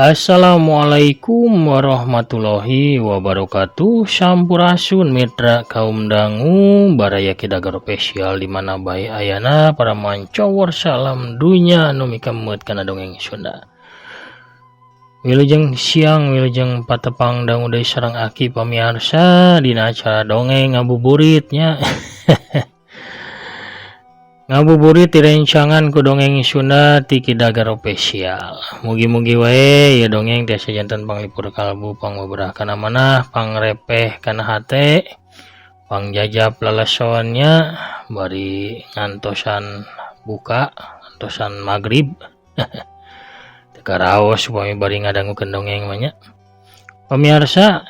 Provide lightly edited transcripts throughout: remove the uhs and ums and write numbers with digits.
Assalamualaikum warahmatullahi wabarakatuh. Sampurasun mitra kaum dangu, baraya Kidagar Official di mana bae ayana, para mancowor salam dunya nu mikameut kana dongeng Sunda. Wilujeng siang, wilujeng patepang dangu deui sareng aki pamiarsa dina acara dongeng ngabuburitnya. Ngabuburit direncangan ku dongeng Sunda ti Kidagar Official. Mugi-mugi wae ya dongeng tiasa janten panglipur kalbu, pangwaberah kana manah, pangrepeh kana hate, pangjajap lalasoannya bari ngantosan buka, ngantosan magrib. Teu karaos upami bari ngadangukeun dongeng mah nya. Pamiarsa,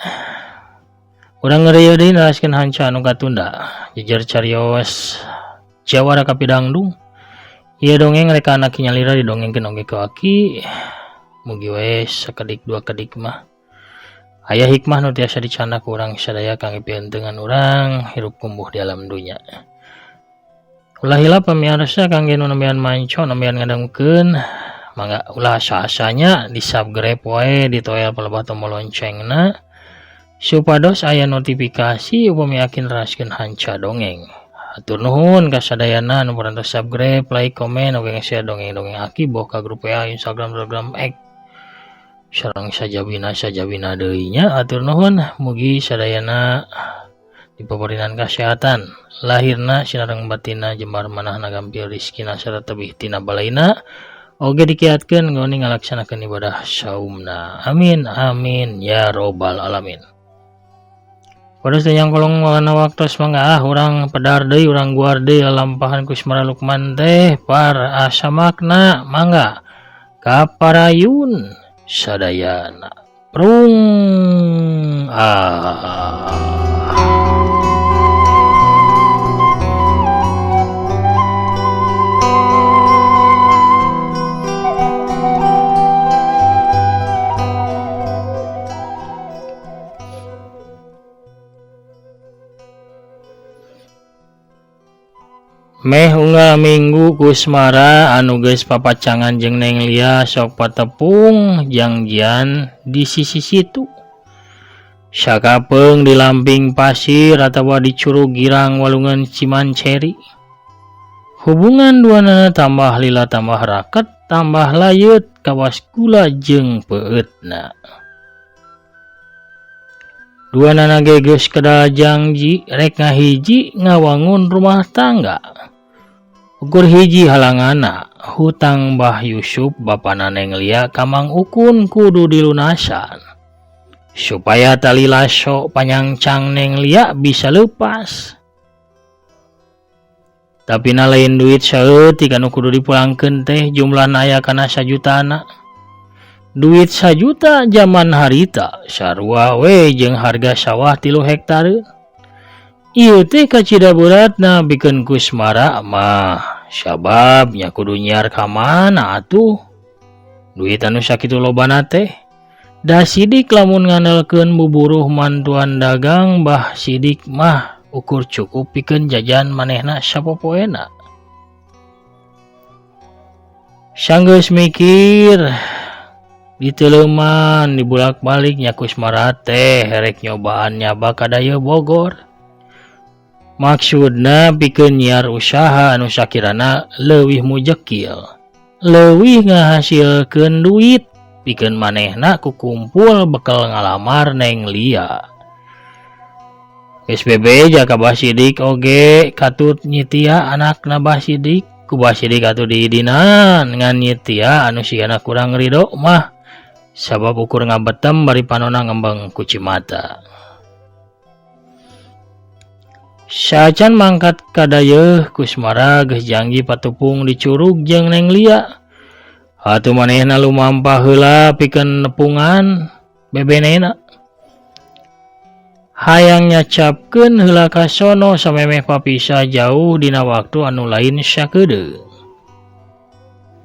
urang ngeureuyeuh deui naraskeun hanca anu katunda. Jejer carios Jawara Kapidangdung. Ieu dongeng rek anak nyalira didongengkeun oge ku aki. Mugi wae sakedik dua kedik mah aya hikmah nu tiasa dicandak ku urang sadaya kangge pihentengan urang hirup kumbuh di alam dunya. Ulah hilap pamiarsa, kangge nu nembean manco, nembean ngadangukeun, mangga ulah asa-asanya di subscribe wae, ditoel palebah tombol loncengna supados aya notifikasi upami aki neraskeun hanca dongeng. Hatur nuhun ka sadayana nu parantos subscribe, like, komen, oge nge-share dongeng-dongeng aki boh ka grup WA, Instagram, Telegram, X sareng sajabina sajabina deui nya. Hatur nuhun, mugi sadayana dipaparinan kasehatan lahirna sinareng batinna, jembar manahna, gampil rizkina sarta tebih tina balaina, oge dikiatkeun goni ngalaksanakeun ibadah saumna. Amin amin ya robbal alamin. Pados teu nyangkolong kana waktos, mangga ah urang pedar deui, urang guar deui lalampahan Kusmara Lukman teh par asa makna. Mangga kaparayun sadayana, prung ah. Meh unggal minggu Kusmara anu geus papacangan jeung Neng Lia sok patepung jangjian di sisi situ. Sakapeung di lamping pasir atawa di Curug Girang Walungan Cimanceri. Hubungan duanana tambah lila tambah raket, tambah layeut kawas gula jeung peueutna. Duanana ge geus kedal jangji rek ngahiji ngawangun rumah tangga. Ukur hiji halanganna, hutang Bah Yusuf bapana Neng Lia ka Mang Ukun kudu dilunasan. Supaya tali laso panyangcang Neng Lia bisa lepas. Tapi na lain duit saeutik anu kudu dipulangkeun teh, jumlahna aya kana sajutana. Duit sajuta zaman harita sarua we jeung harga sawah 3 hektare. Ieu teh kacida beratna pikeun Kusmara mah, sabab nya kudu nyiar ka mana atuh duit anu sakitu lobana teh. Da Sidik lamun ngandelkeun buburuh mantuan dagang Bah Sidik mah ukur cukup pikeun jajan manehna sapopoena. Sanggeus mikir, diteuleuman, dibulak-balik nya Kusmara teh rek nyobaan nyaba ka dayeuh Bogor. Maksudna pikeun nyiar usaha anu sakirana leuwih mujekil, leuwih ngahasilkeun duit pikeun manehna kukumpul bekel ngalamar Neng Lia. Geus bebeja ka Bah Sidik oge katut nyitia anakna Bah Sidik. Ku Bah Sidik atuh diidinan, ngan nyitia anu sigana kurang ridho mah sabab ukur ngabetem bari panona ngembeng kucimata. Saacan mangkat ka dayeuh, Kusmara geus jangji patepung di curug jeung Neng Lia. Atuh manehna lumampah heula pikeun nepungan bebenena. Hayang nyacapkeun heula ka sono samemeh papisah jauh dina waktu anu lain sakedeung.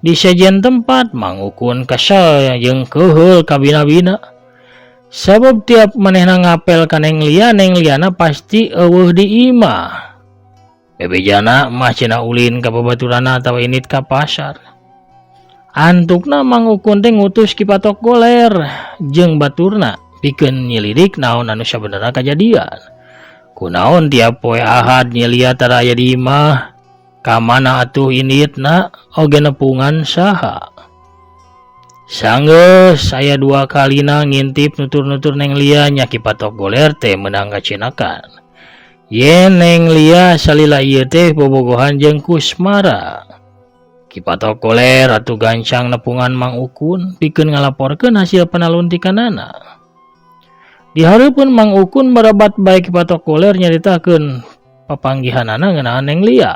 Di sejen tempat Mang Ukun kesel jeung keuheul kabina-bina. Sabab tiap manehna ngapel ka Neng Lia, Neng Liana pasti euweuh di imah. Bebejana mah cenah ulin ka babaturanna atawa indit ka pasar. Antukna Mang Ukun teh ngutus Ki Patok Goler jeung baturna pikeun nyelidik naon anu sabenerna kajadian. Kunaon tiap poe Ahad Nyi Lia tara aya di imah, ka mana atuh inditna oge nepungan saha. Sanggeus aya dua kalina ngintip nutur-nutur Neng Lia nya Ki Patok Goler teh meunang kacinakan. Yen Neng Lia salila ieu teh bobogohan jeung Kusmara. Ki Patok Goler atuh gancang nepungan Mang Ukun pikeun ngalaporkeun hasil panaluntikanana. Di hareupeun Mang Ukun barabat bae Ki Patok Goler nyaritakeun papanggihanana ngeunaan Neng Lia.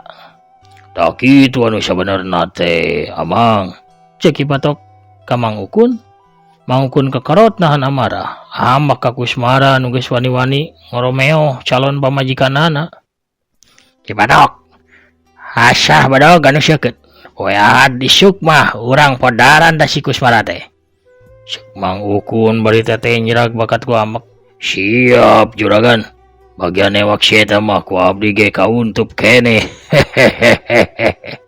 Tah kitu anu sabenerna teh, Amang. Ceuk Ki Patok ka Mang Ukun. Mang Ukun kekerot nahan amarah. Ambek ka Kusmara nu geus wani-wani ngoromeoh calon pamajikanana. Ki Patok, asah badog anu seukeut. Poe Ahad isuk mah urang podaran da si Kusmara teh. Ceuk Mang Ukun bari teteh nyerag bakat ku ambek. Siap juragan. Bagian newak si eta mah ku abdi ge kauntup keneh. Hehehehe.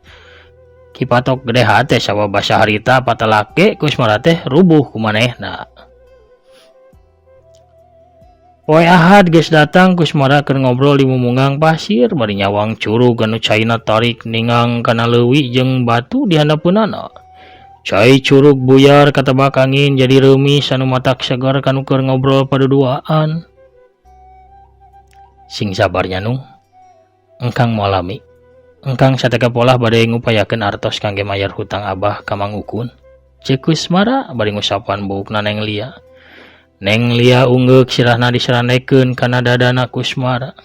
Ki Patok gede hate sabab basa harita patelak ge Kusmara teh rubuh ku manehna. Poe Ahad geus datang Kusmara keur ngobrol di mumunggang pasir bari nyawang curug anu caina tarik ningang kana leuwi jeung batu di handapeunana. Cai curug buyar katebak angin jadi reumis anu matak segar kanu keur ngobrol paduduaan. Sing sabar nya Nung. Engkang moal lami. Engkang sateka polah bade ngupayakeun artos kangge mayar hutang abah ka Mang Ukun. Ceuk Kusmara bari ngusapan buukna Neng Lia. Neng Lia unggeuk sirahna disarandekeun kana dadana Kusmara.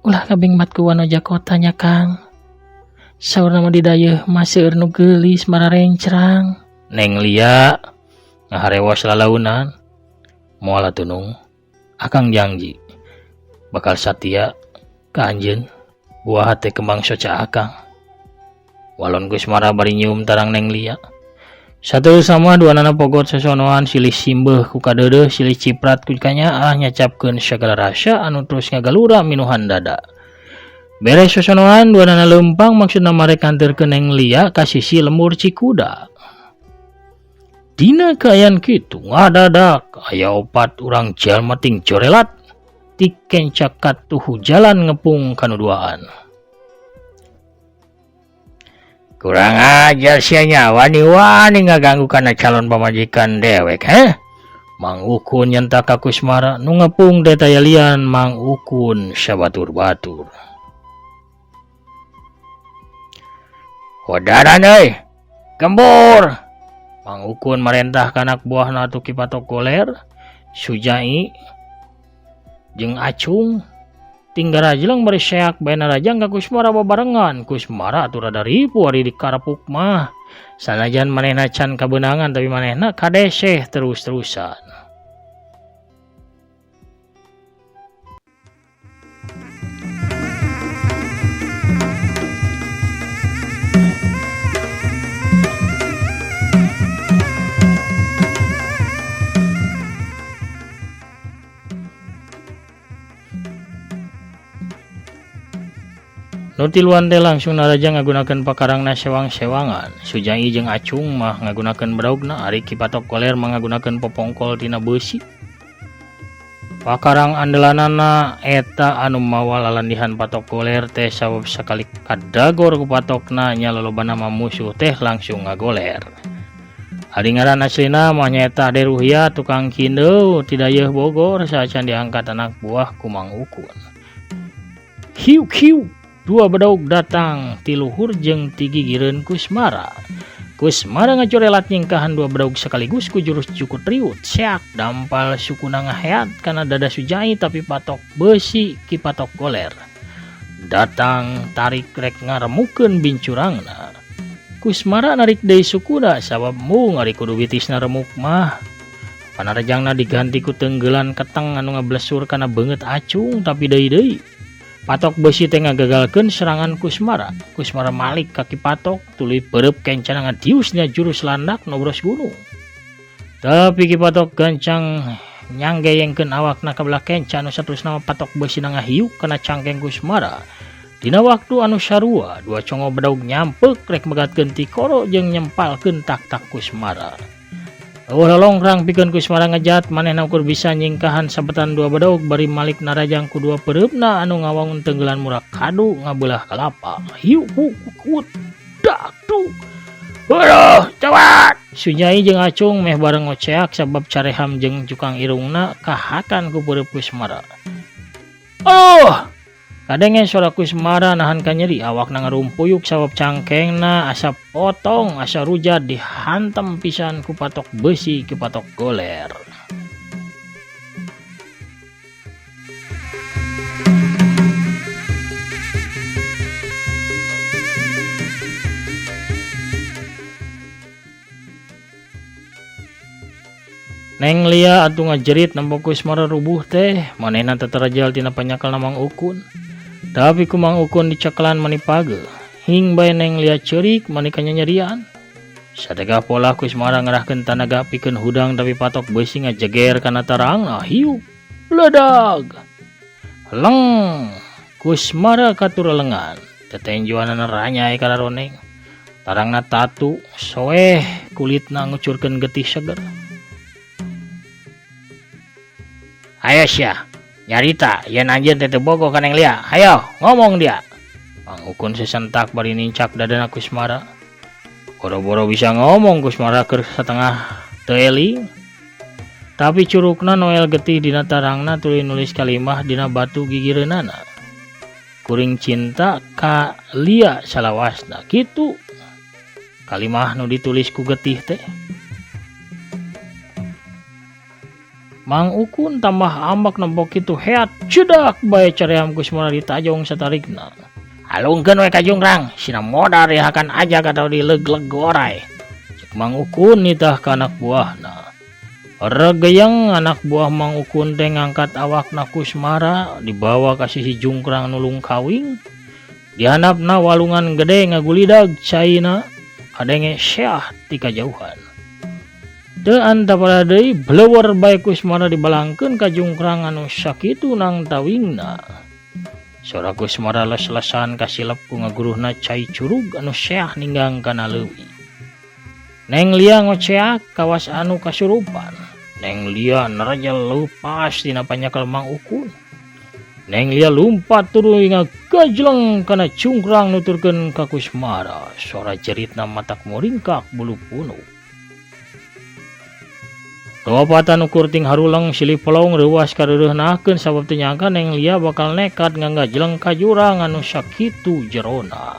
Ulah kabingbat ku wanoja kota nya Kang. Saurna mah didayeuh mah seueur nu geulis mararencrang. Neng Lia ngaharewos lalaunan. Moal atuh Nung. Akang jangji bakal satia ka anjeun buah hate kembang soca akang. Walon Kusmara bari nyium tarang Neng Lia. Saterusna mah duanana pogot sosonoan silih simbeuh ku kadeudeuh silih ciprat ku kanyaah nyacapkeun sagala rasa anu terus ngagalura minuhan dada. Beres sosonoan duanana leumpang maksudna marek nganterkeun Neng Lia ka sisi lembur Cikuda. Dina kaayaan kitu ngadadak aya opat urang jalma ting jorelat ti kenca katuhu jalan ngepung kanu duaan. Kurang ajar sia nya wani-wani ngaganggu kana calon pamajikan dewek heh. Mang Ukun nyentak ka Kusmara nu ngepung teh taya lian Mang Ukun sabatur-batur. Hodaran euy, gembur. Mang Ukun marentah ka anak buahna atuh Ki Patok Goler, Sujai jeung Acung. Tinggal rajleng bari seak bae narajang ka Kusmara babarengan. Kusmara atuh rada ripu ari dikarepuk mah. Sanajan manehna can kabeunangan tapi manehna kadeseh terus-terusan. Nu tiluan teh langsung naraja ngagunakeun pakarangna sewang-sewangan. Sujai jeung Acung mah ngagunakeun beraugna, ari Ki Patok Goler mah ngagunakeun popongkol tina beusi. Pakarang andelanana eta anu mawa lalandihan Patok Goler teh sabab sakali kadagor ku patokna nya lolobana mah musuh teh langsung ngagoler. Ari ngaran aslina mah nyaeta Ade Ruhya tukang kindeu ti dayeuh Bogor saacan diangkat anak buah ku Mang Ukun. Hiu hiu dua bedog datang ti luhur jeung ti gigireun Kusmara. Kusmara ngacorelat nyingkahan dua bedog sekaligus ku jurus jukut riut. Seak dampal sukuna ngaheat kana dada Sujai tapi patok beusi Ki Patok Goler. Datang tarik rek ngaremukeun bincurangna. Kusmara narik deui sukuna sabab mung ari kudu witisna remuk mah. Panarejangna diganti ku tenggelan keteng anu ngablesur kana beungeut Acung tapi deui-deui. Patok beusi teh ngagagalkeun serangan Kusmara. Kusmara malik ka Ki Patok tuluy peureub kencana ngadiusna jurus landak nobros gunung. Tapi Ki Patok gancang nyanggeyengkeun awakna ka belah kenca anu saterusna mah patok beusina ngahiuk kana cangkeng Kusmara. Dina waktu anu sarua dua congo bedog nyampeuk rek megatkeun tikoro jeung nyempalkeun taktak Kusmara. Eueuh lolongkrang pikeun Kusmara ngejat manehna ukur bisa nyingkahan sabetan dua bedog bari malik narajang ku dua peureupna anu ngawangun tenggelan murag kadu ngabelah kalapa. Hiu hu kut dak duk. Aduh, cawat. Sunyai jeung Acung meh bareng ngoceak sabab careham jeung cukang irungna kahakan ku peureub Kusmara. Oh! Kadenge suara Kusmara nahan kanyeri awakna ngarumpuyuk sabab cangkengna asa potong asa rujat dihantam pisan ku patok besi ku patok goler. Neng Lia atuh ngajerit nempo Kusmara rubuh teh manehna teu terajal tina panyakelna Mang Ukun. Tapi ku Mang Ukun dicekelan mani pageuh. Hing bae Neng Lia ceurik mani kanyanyerian. Sategah polah Kusmara ngerahkeun tanaga pikeun hudang tapi patok beusi ngajeger kana tarangna hiup bledag. Leng Kusmara katurelengan tetenjoanana ranyai kararoneng. Tarangna tatu soeh kulitna ngucurkeun getih seger. Ayo sia, nyarita yen anjeun teh teu bogoh ka Neng Lia. Hayo ngomong dia. Mang Ukun sesentak bari nincak dadana Kusmara. Boro-boro bisa ngomong Kusmara keur satengah teu eling. Tapi curugna noel getih dina tarangna tuluy nulis kalimah dina batu gigireunana. Kuring cinta ka Lia salawasna kitu. Kalimah nu ditulis ku getih teh. Mang Ukun tambah ambak nempo kitu heat cedak bae caream Kusmara ditajong satarikna. Alungkeun we ka jungkrang, sina modar dihakan ajak atau dileg-leg gorai. Cek Mang Ukun nitah ka anak buahna. Regeyeng anak buah Mang Ukun teh ngangkat awakna Kusmara dibawa ka sisi jungkrang nu lungkawing. Dihandapna walungan gede ngagulidag caina kadenge seah ti kajauhan. Teu antapara deui bleuwer bae Kusmara dibalangkeun ka jungkrang anu sakitu nang tawingna. Sora Kusmara les-lesan kasilep ku ngaguruhna cai curug anu seah ninggang kana leuwi. Neng Lia ngoceak kawas anu kasurupan. Neng Lia narajal leupas tina panyakel Mang Ukun. Neng Lia lumpat tuluy ngagajleng kana cungkrang nuturkeun ka Kusmara. Sora jeritna matak muringkak bulu punuk. Lopatan ukur ting haruleng silih pelong reuwas kareureunahkeun sabab teu nyangka Neng Lia bakal nekat ngagajleng ka jurang anu sakitu jerona.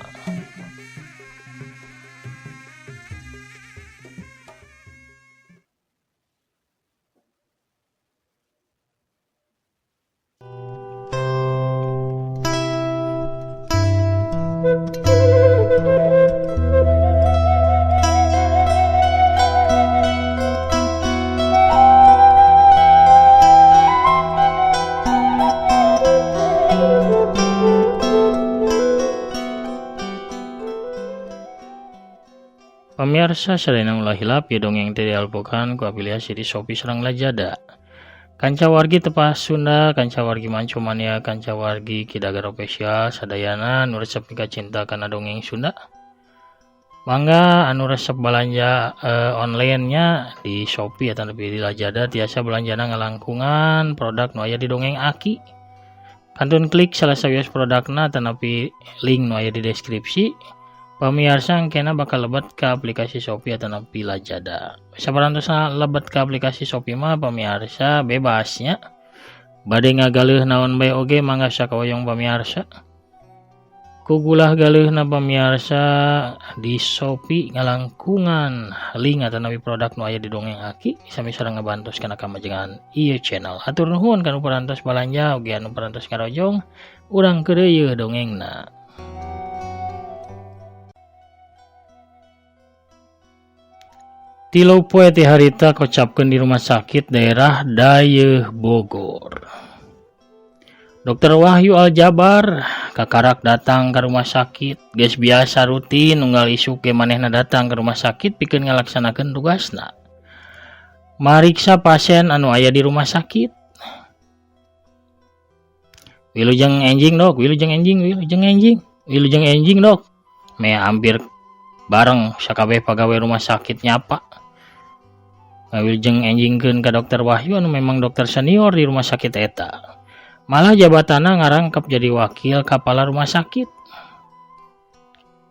Pemirsa sadayana ulah hilap ya dongeng teh dialpokan ku afiliasi di Shopee sareng Lazada. Kanca wargi tepas Sunda, kanca wargi Mancomania, kanca wargi Kidagar Official sadayana nu resep mika cinta kana dongeng Sunda. Mangga anu resep balanja online-nya di Shopee atau lebih di Lazada tiasa belanjana ngalangkungan produk nu aya di dongeng Aki. Kantun klik salah sawios produkna tanapi link nu aya di deskripsi. Pemirsa engkena bakal lebet ke aplikasi Shopee atau napi Lazada. Saparantosna lebet ke aplikasi Shopee mah pemirsa bebasnya. Bade ngagaleuh naon bae oge mangga sakahoyong pemirsa. Kugulah galeuhna pemirsa di Shopee ngalangkungan link atau napi produk nu aya di dongeng Aki sami sareng ngabantos kana kamajengan ieu channel. Hatur nuhun kanu parantos balanja oge anu parantos ngarojong urang keureuyeun dongengna. Tilu poe ti harita kocapkeun di rumah sakit daerah Dayeuh Bogor. Dokter Wahyu Aljabar kakarak datang ke rumah sakit, geus biasa rutin unggal isuk ge manehna datang ke rumah sakit pikeun ngalaksanakeun tugasna. Mariksa pasien anu aya di rumah sakit. Wilujeng enjing dok, wilujeng enjing, wilujeng enjing, wilujeng enjing dok. Meh hampir bareng sakabeh pagawe rumah sakit nyapa. Ngawilujeng enjingkeun ka Dokter Wahyu anu memang dokter senior di rumah sakit eta. Malah jabatanna ngarangkep jadi wakil kepala rumah sakit.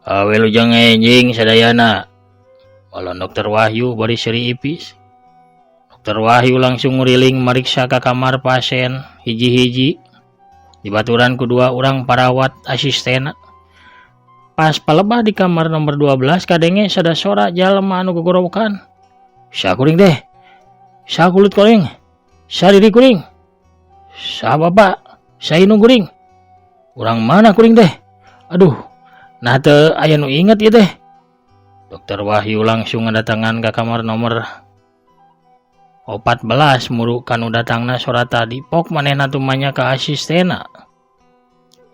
Wilujeng enjing sadayana. Walon Dokter Wahyu bari seuri ipis. Dokter Wahyu langsung nguriling mariksa ka kamar pasien hiji-hiji. Dibaturan ku dua urang parawat asistena. Pas palebah di kamar nomor 12 kadenge sada sora jalma anu gogorowokan. Saha kuring teh? Saha kulit kuring? Saha diri kuring? Saha bapak? Saha indung kuring? Urang mana kuring teh? Aduh, nah teu aya nu inget ieu teh. Dokter Wahyu langsung ngadatangan ka kamar nomor 14 muru kanu datangna sora tadi pok manehna tumanya ka asistena.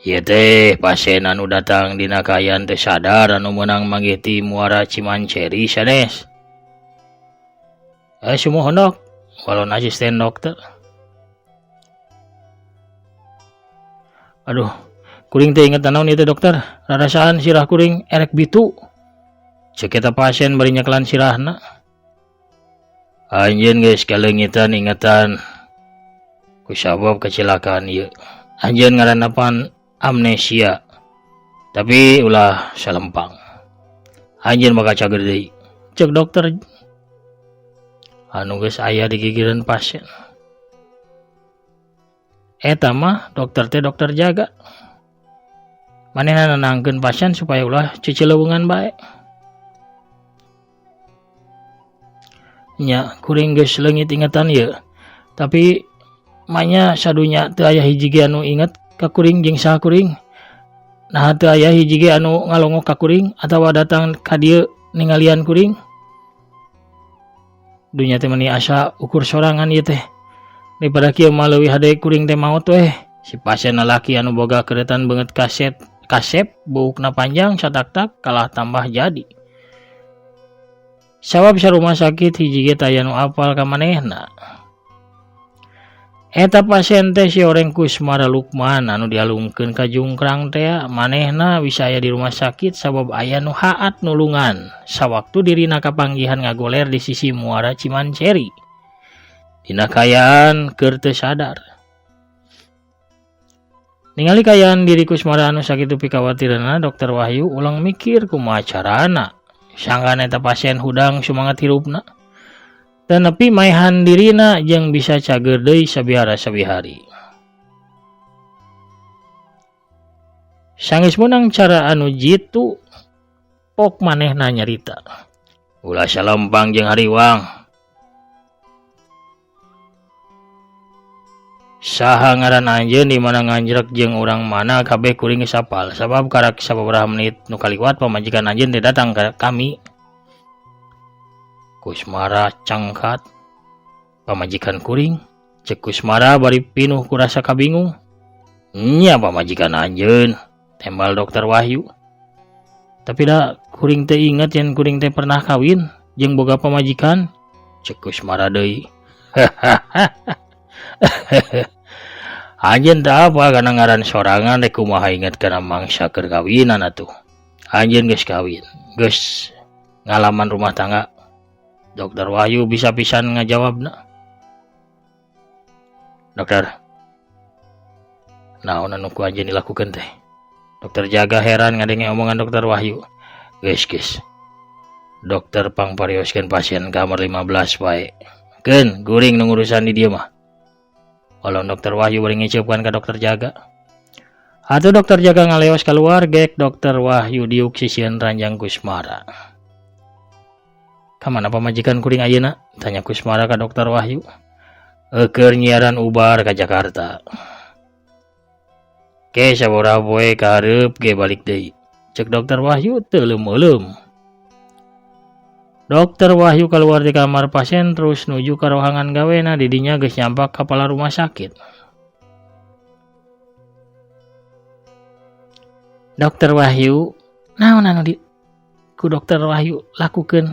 Ieu teh pasien anu datang dina kaayaan teu sadar anu meunang manggih ti Muara Cimanceri sanes. Sumuhun dok, walon asisten dokter. Aduh, kuring teh inget naon ieu teh dokter, rarasaan sirah kuring erek bitu. Ceuk eta pasien bari nyekelan sirahna. Anjeun geus kaleungitan ingetan ku sabab kecelakaan ieu. Anjeun ngaranna pan amnesia. Tapi ulah salempang. Anjeun bakal cager deui. Ceuk dokter anu geus aya di gigireun pasien. Eta mah dokter teh dokter jaga. Manehna nenangkeun pasien supaya ulah cicileuweungan bae. Nya kuring geus leungit ingetan ieu. Tapi manya sadunya teu aya hiji ge anu inget ka kuring jeung saha kuring. Naha teu aya hiji ge anu ngalongok ka kuring atawa datang ka dieu ningalian kuring. Dunya teh meuni asa ukur sorangan ieu teh. Daripada kieu mah leuwih hade kuring teh maot weh. Si pasien lalaki anu boga keretan beungeut kaset kasep buukna panjang satak-tak kalah tambah jadi. Sabab sarumah sakit hiji ge taya nu apal ka manehna. Eta pasien teh si oreng Kusmara Lukman anu dialungkeun ka jungkrang teh manehna bisa aya di rumah sakit sabab aya nu haat nulungan sawaktu dirina kapanggihan ngagoler di sisi Muara Cimanceri. Dina kaayaan keur teu sadar. Ningali kaayaan diri Kusmara anu sakitu pikawatireunna Dokter Wahyu ulang mikir kumaha carana. Sangkan eta pasien hudang sumangat hirupna. Teu nepi maehan dirina jeung bisa cager deui sabihara sabihari. Sanggeus meunang cara anu jitu pok manehna nyarita. Ulah salempang jeung hariwang. Saha ngaran anjeun di mana nganjrek jeung urang mana kabeh kuring geus apal sabab karak sababaraha menit nu kaliwat pamajikan anjeun teh datang ka kami. Kusmara cangkat pamajikan kuring ceuk Kusmara bari pinuh ku rasa kabingung. Nya pamajikan anjeun tembal Dokter Wahyu. Tapi da kuring teh inget yen kuring teh pernah kawin jeung boga pamajikan ceuk Kusmara deui. Anjeun teh apa kana ngaran sorangan rek kumaha inget kana mangsa keur kawinan atuh. Anjeun geus kawin, geus ngalaman rumah tangga. Dokter Wahyu bisa pisan ngajawabna. Dokter, naon anu ku anjeun dilakukeun teh? Dokter jaga heran ngadenge omongan Dokter Wahyu. Geus geus. Dokter pangparioskeun pasien kamar 15 wae. Keun guring nu ngurusan di dieu mah. Walau Dokter Wahyu bari ngiceupkeun ka dokter jaga. Atuh dokter jaga ngaleos keluar gek Dokter Wahyu diuk sisieun ranjang Kusmara. Ka mana pamajikan kuring ayeuna? Tanya Kusmara ka Dokter Wahyu. Eukeun nyiaran ubar ka Jakarta. Ke sabaraha poe ka hareup ge balik deui. Ceuk Dokter Wahyu teu leumeuleuem. Dokter Wahyu keluar di kamar pasien terus nuju ka rohangan gawena di dinya geus nyampak kepala rumah sakit. Dokter Wahyu, naon anu di ku Dokter Wahyu lakukeun?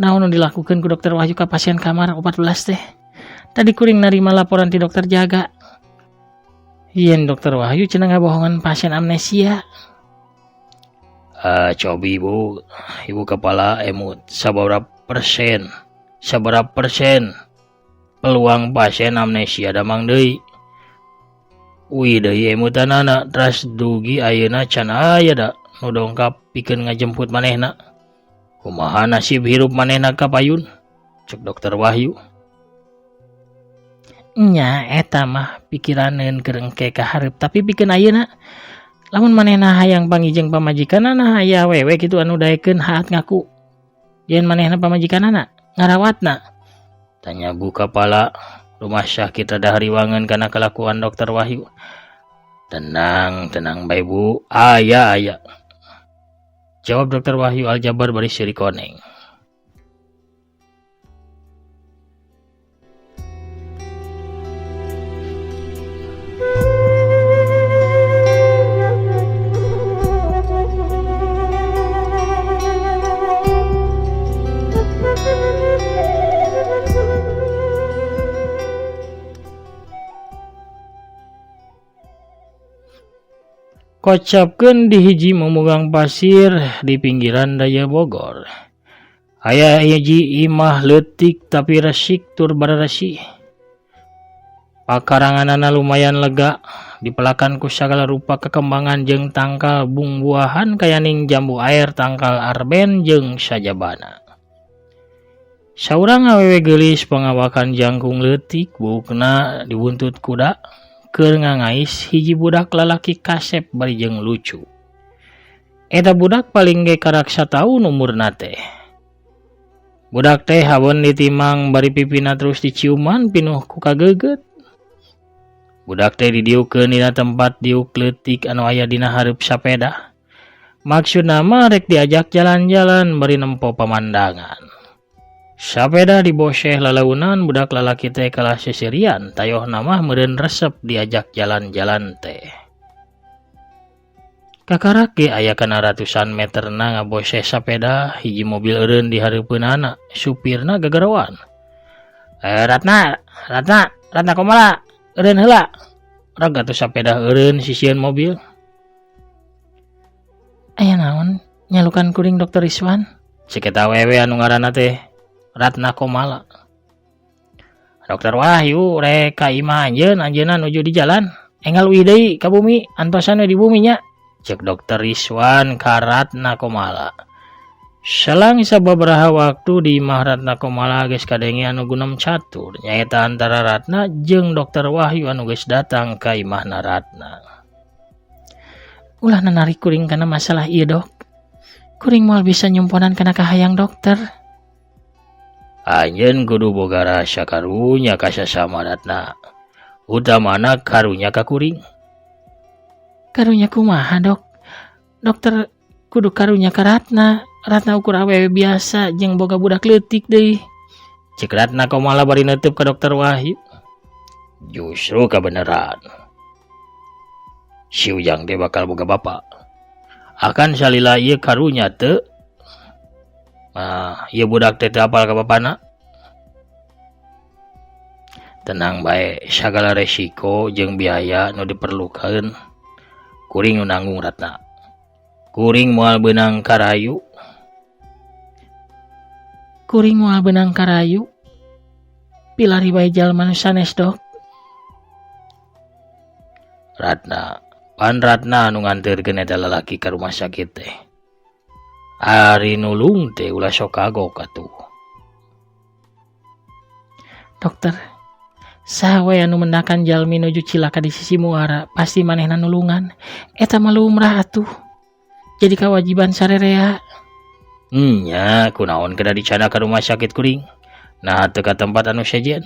Naon anu dilakukeun ku Dokter Wahyu ka pasien kamar 14 teh? Tadi kuring narima laporan ti dokter jaga. Yen Dokter Wahyu cenah ngabohongan pasien amnesia. Cobi ibu, ibu kepala emut sabaraha persen peluang pasien amnesia damang deui. Uih deui emutanana, teras dugi ayeuna can aya da nu dongkap pikeun ngajemput manehna. Kumaha nasib hirup manehna kapayun? Cek Dokter Wahyu. Nya, eta mah pikiraneun keur engke ka hareup, tapi pikeun ayeuna lamun manehna hayang panggih jeung pamajikanana, aya awewe kitu anu daekeun haat ngaku yen manehna pamajikanana, ngarawatna? Tanya bu kepala rumah sakit rada hariwangan kana kelakuan Dokter Wahyu. Tenang, tenang bae, Bu. Aya, aya. Jawab Dokter Wahyu Aljabar bari seuri koneng. Kocapkeun di hiji memugang pasir di pinggiran daya Bogor. Aya hiji imah leutik tapi resik tur bararasih. Pakaranganana lumayan lega, dipelakan ku sagala rupa kekembangan jeung tangkal bungbuahan kayaning jambu air, tangkal arben jeung sajabana. Saurang awewe geulis pangawakan jangkung leutik, buukna dibuntut kuda, keur ngangais hiji budak lalaki kasep bari jeung lucu. Eta budak paling ge karak sataun umurna teh. Budak teh haweun ditimang bari pipina terus diciuman pinuh ku kageugeut. Budak teh didiukkeun dina tempat diuk leutik anu aya dina hareup sapeda. Maksudna mah rek diajak jalan-jalan bari nempo pamandangan. Sapeda diboseh lalaunan, budak lalaki teh kalah seserian, tayohna mah meureun resep diajak jalan-jalan teh. Kakarak ge aya kana ratusan meterna ngaboseh sapeda, hiji mobil eureun di hareupeunana, supirna gagaroan. "Eh, Ratna, Ratna, Ratna Komala, eureun heula." Reg atuh sapeda eureun sisieun mobil. "Aya naon nyalukan kuring, Dokter Rizwan?" cek eta awewe anu ngaranna teh Ratna Komala. "Dokter Wahyu rek ka imah anjeun, anjeunna nuju di jalan. Enggal uih deui ka bumi, antosan we di bumi nya," cek Dokter Rizwan ka Ratna Komala. Selang sababaraha waktu, di imah Ratna Komala geus kadenge anu gunem catur, nyaeta antara Ratna jeung Dokter Wahyu anu geus datang ka imahna Ratna. "Ulah nanarik kuring kana masalah ieu, Dok. Kuring moal bisa nyumponan kana kahayang dokter." Anjeun kudu boga rasa karunya ka sasama, Ratna. Utamana karunya ka kuring. "Karunya kumaha, Dok? Dokter kudu karunya ka Ratna. Ratna ukur awewe biasa jeung boga budak leutik deui," cek Ratna Komala bari neuteub ka Dokter Wahyu. Justru kebenaran. Si Ujang teh bakal boga bapa. Akan salila ieu karunya teu? Ah, ieu budak teh teu apal ka bapana. Tenang bae, sagala resiko jeung biaya nu diperlukeun kuring nu nanggung, Ratna. Kuring moal beunang karayu. "Kuring moal beunang karayu. Pilari bae jalma nu sanes, Dok." Ratna, pan Ratna anu nganterkeun eta lalaki ka rumah sakit teh. Ari nulung teh ulah sok kagok atuh. "Dokter, saha we anu mendakan jalmi nuju cilaka di sisi muara, pasti manehna nulungan. Eta mah lumrah atuh. Jadi kewajiban sarerea." Nya, kunaon kedah dicandak ka rumah sakit kuring? Nah, teu ka tempat anu sejen.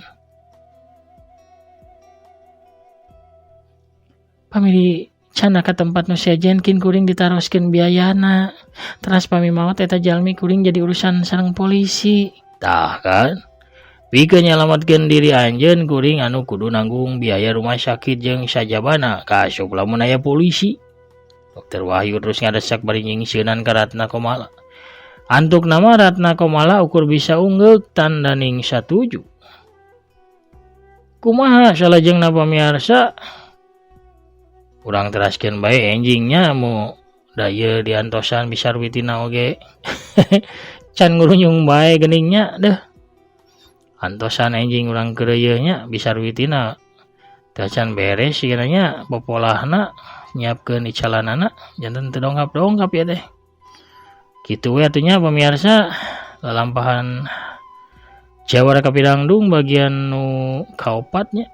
"Pami dicandak ka tempat nu sejen, kin kuring ditaroskeun biayana. Teras pami maot eta jalmi, kuring jadi urusan sareng polisi." Tah kan? Pikeun nyalametkeun diri anjeun, kuring anu kudu nanggung biaya rumah sakit jeung sajabana, kaasup lamun aya polisi. Dokter Wahyu terus ngadesak bari nyingsieunan ka Ratna Komala. Antukna mah Ratna Komala ukur bisa unggeuk tandaning satuju. Kumaha salajengna, pamiarsa? Urang teraskeun bae enjing nya mu da ieu diantosan Bi Sarwitina oge can ngurunyung bae geuning nya deuh. Antosan enjing urang keureuyeun nya Bi Sarwitina teu acan beres sigana nya popolahna nyiapkeun icalanana janten teu dongkap-dongkap ieu teh. Kitu we atuh nya pamirsa lalampahan Jawara Kapidangdung bagian nu kaopat nya.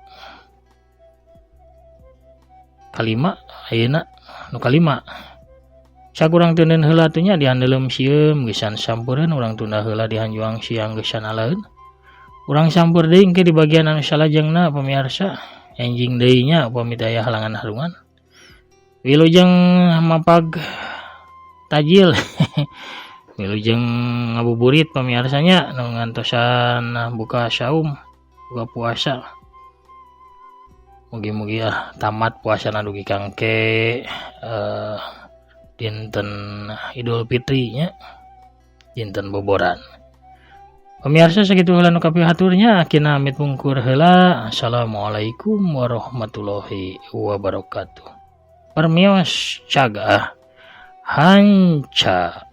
Kalima ayeuna nu kalima. Sakurang teuneun heula atuh nya dihandeuleum sieum geusan sampeureun urang tunda heula dihanjuang siang geusan alaeun. Urang sampeur deui engke di bagian anu salajengna pamirsa. Enjing deui nya upami teu aya halangan harungan. Wilujeng mapag tajil. Wilujeng ngabuburit pamirsa nya nu ngantosan buka saum, buka puasa. Mugi-mugi ah tamat puasana dugi ka engke dinten Idul Fitri nya, dinten boboran. Pemirsa sakitu heula nu kapihatur nya, akhirna amit mungkur heula. Assalamualaikum warahmatullahi wabarakatuh. Permios cagah hanca.